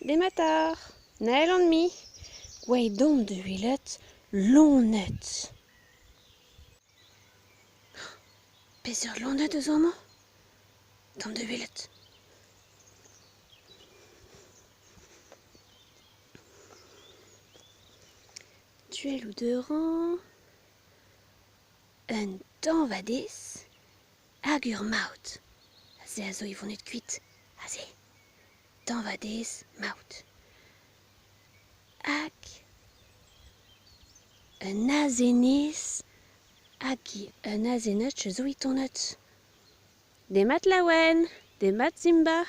Dematoc'h, Nael on-me. Gwelet on da welet loened. Peseurt loened eus amañ? Tamm da welet. Duelloù deurañ, un dañvadez hag ur maout. Aze a zo e vonet kuit, aze. Dañvadez, maout. Hag un azenez hag un azenez zo e tonet. Demat laouen, demat Simba.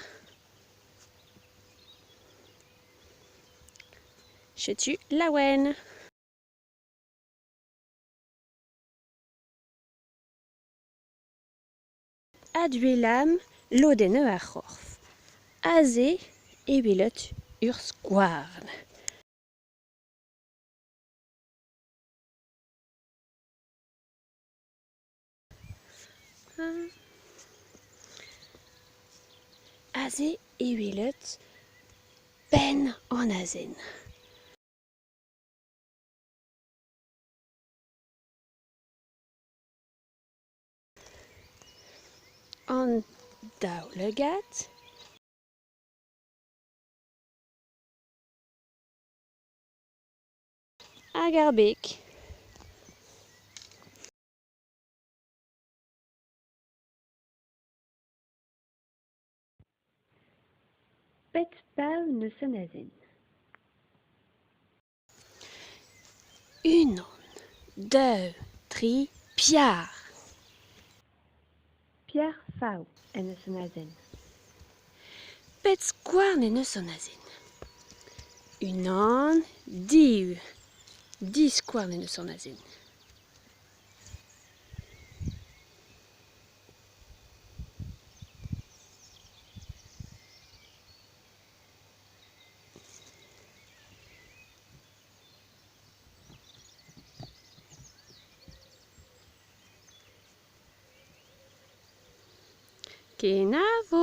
Setu laouen. Adwelam lodenn ar c'horf. Aze e welot ur skouarn. Aze e welot penn an azen. An daoulagad. Hag ar beg. Pet pav n'eus an azen? Unan, daou, tri, piar. Piar fav en deus an azen. Pet skouarn en deus an azen? Unan, div. Div skouarn en deus an azen. Kenavo!